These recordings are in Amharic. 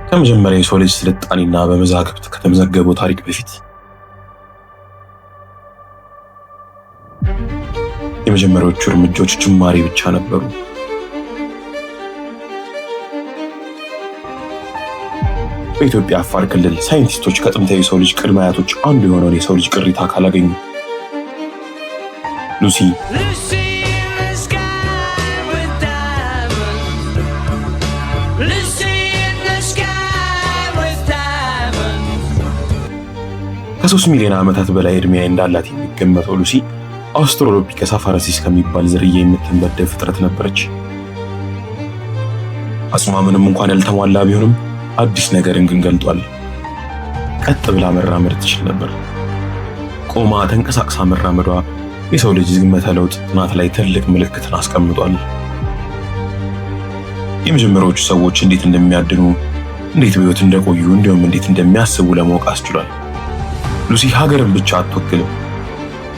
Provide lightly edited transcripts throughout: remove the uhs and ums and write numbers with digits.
ከመጀመሪያ የሰው ልጅ ስልጣኔና በመዛግብት ከተመዘገበው ታሪክ በፊት የመጀመሪያዎቹ እርምጃዎች ጅማሬ ብቻ ነበሩ። በኢትዮጵያ አፋር ክልል ሳይንቲስቶች ከጥንታዊ የሰው ልጅ ቅድመ አያቶች አንዱ የሆነውን የሰው ልጅ ቅሪተ አካል አገኙ። ሉሲ Lucy in the sky with diamonds. Lucy in the sky with diamonds. ከ3 ሚሊዮን ዓመታት በላይ ዕድሜ እንዳላት የሚገመተው ሉሲ አውስትራሎፒተከስ አፋረንሲስ ከሚባል ዝርያ የምትመደብ ፍጥረት ነበረች። አጽሟ ምንም እንኳን ያልተሟላ ቢሆንም አዲስ ነገርን ግን ገልጧል። ቀጥ ብላ መራመድ ትችል ነበር። ቆማ ተንቀሳቅሳ መራመዷ የሰው ልጅ ዝግመተ ለውጥ ጥናት ላይ ትልቅ ምልክትን አስቀምጧል። የመጀመሪያዎቹ ሰዎች እንዴት እንደሚያድኑ፣ እንዴት በሕይወት እንደቆዩ፣ እንዲሁም እንዴት እንደሚያስቡ ለማወቅ አስችሏል። ሉሲ ሀገርን ብቻ አትወክልም፣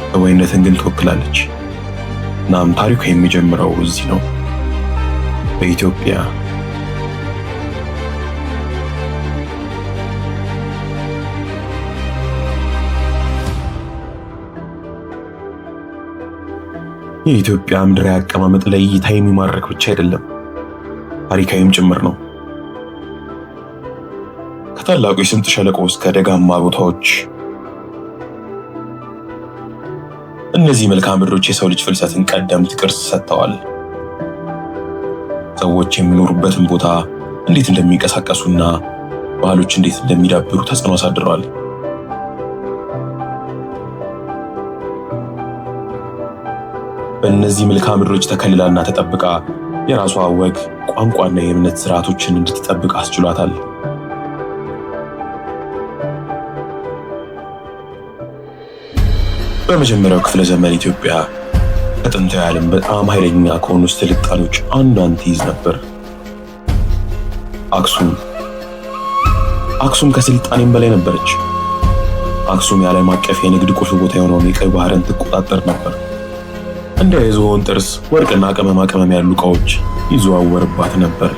ሰብአዊነትን ግን ትወክላለች። እናም ታሪኳ የሚጀምረው እዚህ ነው፣ በኢትዮጵያ። የኢትዮጵያ ምድራዊ አቀማመጥ ለእይታ የሚማርክ ብቻ አይደለም፣ ታሪካዊም ጭምር ነው። ከታላቁ የስምጥ ሸለቆ እስከ ደጋማ ቦታዎች እነዚህ መልክዓ ምድሮች የሰው ልጅ ፍልሰትን ቀደምት ቅርጽ ሰጥተዋል። ሰዎች የሚኖሩበትን ቦታ እንዴት እንደሚንቀሳቀሱና ባህሎች እንዴት እንደሚዳብሩ ተጽዕኖ አሳድረዋል። በእነዚህ መልክዓ ምድሮች ተከልላና ተጠብቃ የራሷ ወግ፣ ቋንቋና የእምነት ስርዓቶችን እንድትጠብቅ አስችሏታል። በመጀመሪያው ክፍለ ዘመን ኢትዮጵያ ከጥንታዊ ዓለም በጣም ኃይለኛ ከሆኑ ስልጣኔዎች አንዷን ትይዝ ነበር። አክሱም። አክሱም ከስልጣኔም በላይ ነበረች። አክሱም የዓለም አቀፍ የንግድ ቁልፍ ቦታ የሆነውን የቀይ ባህርን ትቆጣጠር ነበር። እንደ የዝሆን ጥርስ፣ ወርቅና ቅመማ ቅመም ያሉ ዕቃዎች ይዘዋወርባት ነበር።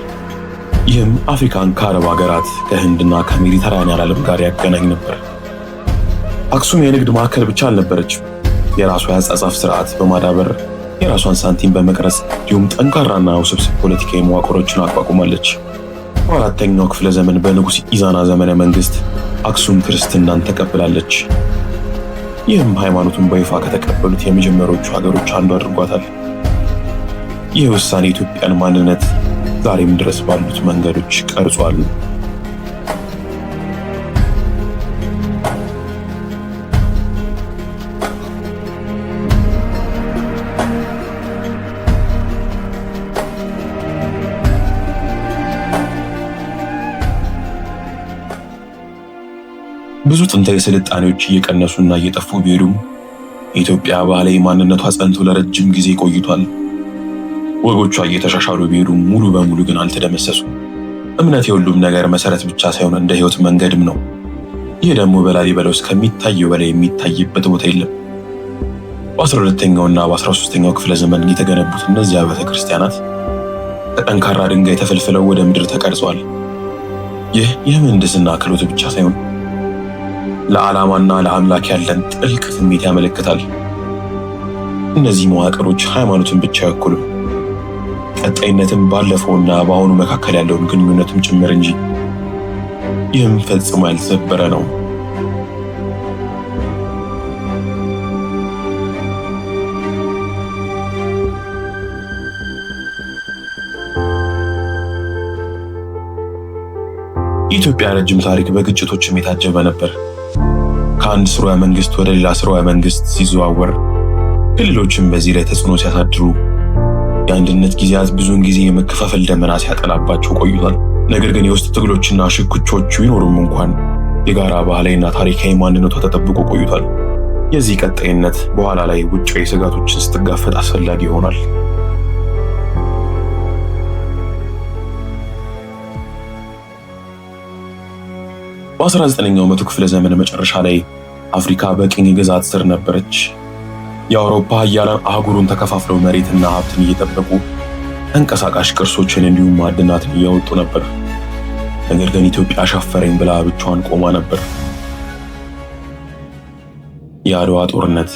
ይህም አፍሪካን ከአረብ ሀገራት፣ ከህንድና ከሜዲተራኒያን ዓለም ጋር ያገናኝ ነበር። አክሱም የንግድ ማዕከል ብቻ አልነበረችም። የራሷ የአጻጻፍ ስርዓት በማዳበር፣ የራሷን ሳንቲም በመቅረጽ፣ እንዲሁም ጠንካራና ውስብስብ ፖለቲካዊ መዋቅሮችን አቋቁማለች። በአራተኛው ክፍለ ዘመን በንጉሥ ኢዛና ዘመነ መንግስት አክሱም ክርስትናን ተቀብላለች። ይህም ሃይማኖቱን በይፋ ከተቀበሉት የመጀመሪያዎቹ ሀገሮች አንዱ አድርጓታል። ይህ ውሳኔ የኢትዮጵያን ማንነት ዛሬም ድረስ ባሉት መንገዶች ቀርጿል። ብዙ ጥንታዊ ስልጣኔዎች እየቀነሱና እየጠፉ ቢሄዱም የኢትዮጵያ ባህላዊ ማንነቷ ጸንቶ ለረጅም ጊዜ ቆይቷል። ወጎቿ እየተሻሻሉ ቢሄዱም ሙሉ በሙሉ ግን አልተደመሰሱም። እምነት የሁሉም ነገር መሰረት ብቻ ሳይሆን እንደ ሕይወት መንገድም ነው። ይህ ደግሞ በላሊበላ ውስጥ ከሚታየው በላይ የሚታይበት ቦታ የለም። በ12ኛውና በ13ኛው ክፍለ ዘመን የተገነቡት እነዚህ አብያተ ክርስቲያናት ከጠንካራ ድንጋይ ተፈልፍለው ወደ ምድር ተቀርጸዋል። ይህ የምህንድስና ክህሎት ብቻ ሳይሆን ለዓላማና ለአምላክ ያለን ጥልቅ ስሜት ያመለክታል። እነዚህ መዋቅሮች ሃይማኖትን ብቻ አይወክሉም፣ ቀጣይነትም ባለፈውና በአሁኑ መካከል ያለውን ግንኙነትም ጭምር እንጂ። ይህም ፈጽሞ ያልተሰበረ ነው። የኢትዮጵያ ረጅም ታሪክ በግጭቶችም የታጀበ ነበር። ከአንድ ስርወ መንግስት ወደ ሌላ ስርወ መንግስት ሲዘዋወር፣ ክልሎችም በዚህ ላይ ተጽዕኖ ሲያሳድሩ፣ የአንድነት ጊዜያት ብዙውን ጊዜ የመከፋፈል ደመና ሲያጠላባቸው ቆይቷል። ነገር ግን የውስጥ ትግሎችና ሽኩቾች ቢኖሩም እንኳን የጋራ ባህላዊና ታሪካዊ ማንነቷ ተጠብቆ ቆይቷል። የዚህ ቀጣይነት በኋላ ላይ ውጫዊ ስጋቶችን ስትጋፈጥ አስፈላጊ ይሆናል። በ19ኛው መቶ ክፍለ ዘመን መጨረሻ ላይ አፍሪካ በቅኝ ግዛት ስር ነበረች። የአውሮፓ ሀያላን አህጉሩን ተከፋፍለው መሬትና ሀብትን እየጠበቁ፣ ተንቀሳቃሽ ቅርሶችን እንዲሁም ማዕድናትን እያወጡ ነበር። ነገር ግን ኢትዮጵያ አሻፈረኝ ብላ ብቻዋን ቆማ ነበር። የአድዋ ጦርነት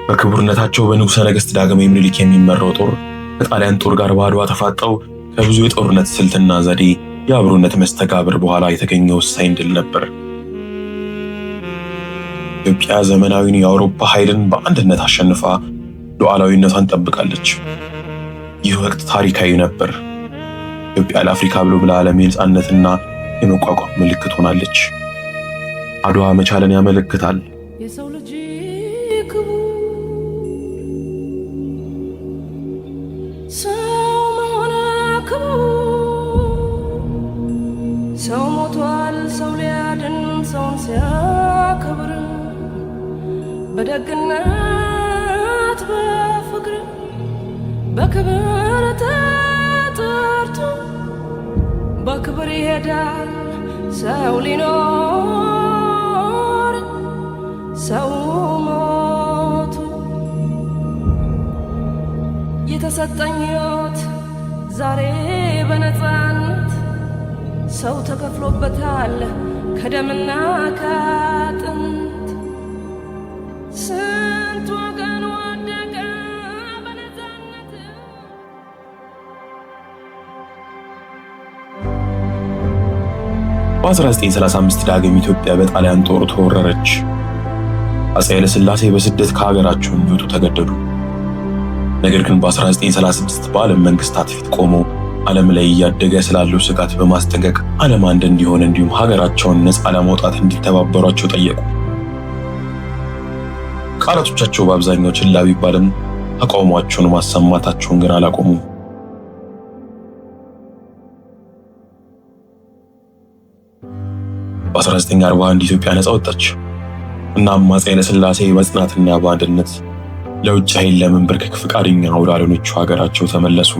በክቡርነታቸው በንጉሠ ነገሥት ዳግማዊ ምኒልክ የሚመራው ጦር ከጣሊያን ጦር ጋር በአድዋ ተፋጠው ከብዙ የጦርነት ስልትና ዘዴ የአብሮነት መስተጋብር በኋላ የተገኘ ወሳኝ ድል ነበር። ኢትዮጵያ ዘመናዊውን የአውሮፓ ኃይልን በአንድነት አሸንፋ ሉዓላዊነቷን ጠብቃለች። ይህ ወቅት ታሪካዊ ነበር። ኢትዮጵያ ለአፍሪካ ብሎ ለዓለም የነጻነትና የመቋቋም ምልክት ሆናለች። አድዋ መቻልን ያመለክታል። የሰው ልጅ ክቡር ሰው መሆን ክቡር፣ ሰው ሞቷል ሰው ሊያድን ሰውን ሲያከብር፣ በደግነት በፍቅር በክብር ተጠርቶ በክብር ይሄዳል ሰው ሊኖር ሰው ሞቱ። የተሰጠኝ ሕይወት ዛሬ በነፃነት፣ ሰው ተከፍሎበታል ከደምና ከአጥንት። ስንት ወገን ወደቀ በነፃነት። በ1935 ዳግም ኢትዮጵያ በጣሊያን ጦር ተወረረች። አፄ ኃይለ ሥላሴ በስደት ከሀገራቸው እንዲወጡ ተገደዱ። ነገር ግን በ1936 በዓለም መንግስታት ፊት ቆመው ዓለም ላይ እያደገ ስላለው ስጋት በማስጠንቀቅ ዓለም አንድ እንዲሆን እንዲሁም ሀገራቸውን ነፃ ለማውጣት እንዲተባበሯቸው ጠየቁ። ቃላቶቻቸው በአብዛኛው ችላ ቢባልም ተቃውሟቸውን ማሰማታቸውን ግን አላቆሙም። በ1941 ኢትዮጵያ ነፃ ወጣች። እናም አፄ ኃይለ ሥላሴ በጽናትና በአንድነት ለውጭ ኃይል ለመንበርከክ ፈቃደኛ ወዳልሆነችው ሀገራቸው ተመለሱ።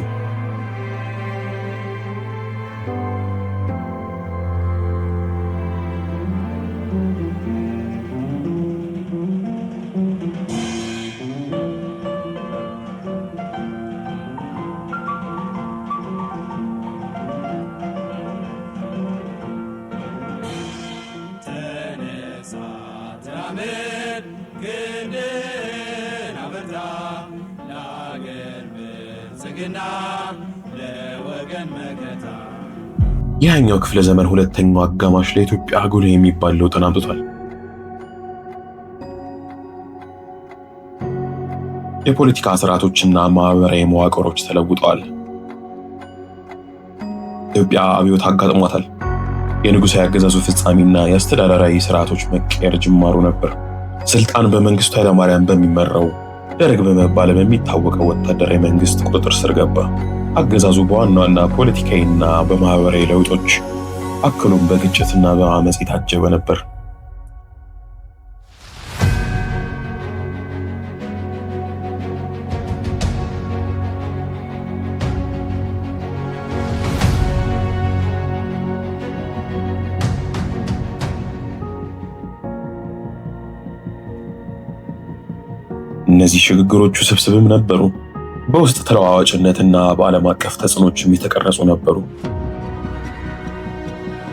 ተነሳ ተራመድ፣ ክንድህን አበርታ፣ ለአገር ብልጽግና ለወገን መከታ። የሃያኛው ክፍለ ዘመን ሁለተኛው አጋማሽ ለኢትዮጵያ ጉልህ የሚባል ለውጥን አምጥቷል። የፖለቲካ ስርዓቶችና ማህበራዊ መዋቅሮች ተለውጠዋል። ኢትዮጵያ አብዮት አጋጥሟታል። የንጉሣዊ አገዛዙ ፍጻሜና የአስተዳደራዊ ስርዓቶች መቀየር ጅማሮ ነበር። ስልጣን በመንግስቱ ኃይለማርያም በሚመራው ደርግ በመባል በሚታወቀው ወታደራዊ መንግስት ቁጥጥር ስር ገባ። አገዛዙ በዋና ዋና ፖለቲካዊና በማህበራዊ ለውጦች አክሎም በግጭትና በአመፅ የታጀበ ነበር። እነዚህ ሽግግሮች ውስብስብም ነበሩ። በውስጥ ተለዋዋጭነትና በዓለም አቀፍ ተጽዕኖችም የተቀረጹ ነበሩ።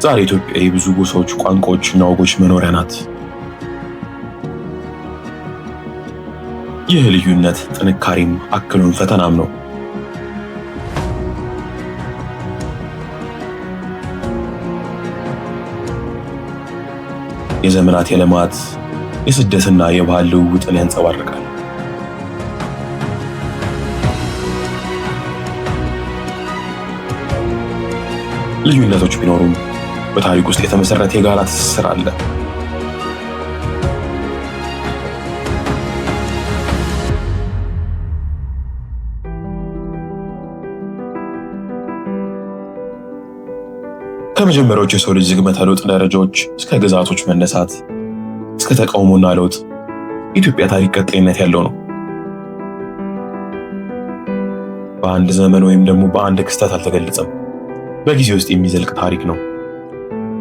ዛሬ ኢትዮጵያ የብዙ ጎሳዎች፣ ቋንቋዎችና ወጎች መኖሪያ ናት። ይህ ልዩነት ጥንካሬም አክሎም ፈተናም ነው። የዘመናት የልማት፣ የስደትና የባህል ልውውጥን ያንጸባርቃል። ልዩነቶች ቢኖሩም በታሪክ ውስጥ የተመሰረተ የጋራ ትስስር አለ። ከመጀመሪያዎቹ የሰው ልጅ ዝግመተ ለውጥ ደረጃዎች እስከ ግዛቶች መነሳት፣ እስከ ተቃውሞና ለውጥ የኢትዮጵያ ታሪክ ቀጣይነት ያለው ነው። በአንድ ዘመን ወይም ደግሞ በአንድ ክስተት አልተገለጸም። በጊዜ ውስጥ የሚዘልቅ ታሪክ ነው።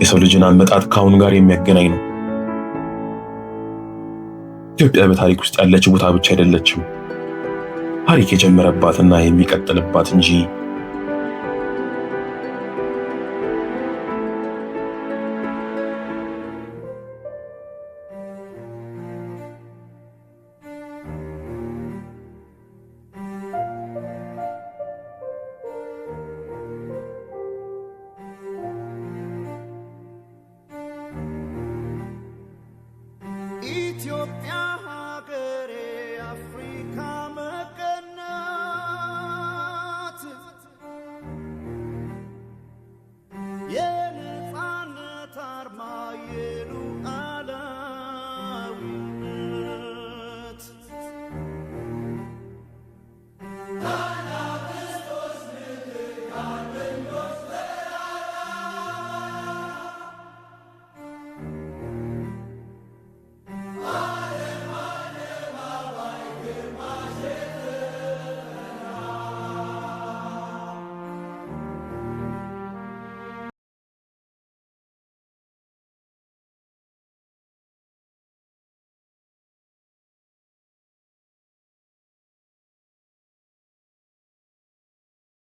የሰው ልጅን አመጣጥ ከአሁኑ ጋር የሚያገናኝ ነው። ኢትዮጵያ በታሪክ ውስጥ ያለች ቦታ ብቻ አይደለችም። ታሪክ የጀመረባትና የሚቀጥልባት እንጂ። ኢትዮጵያ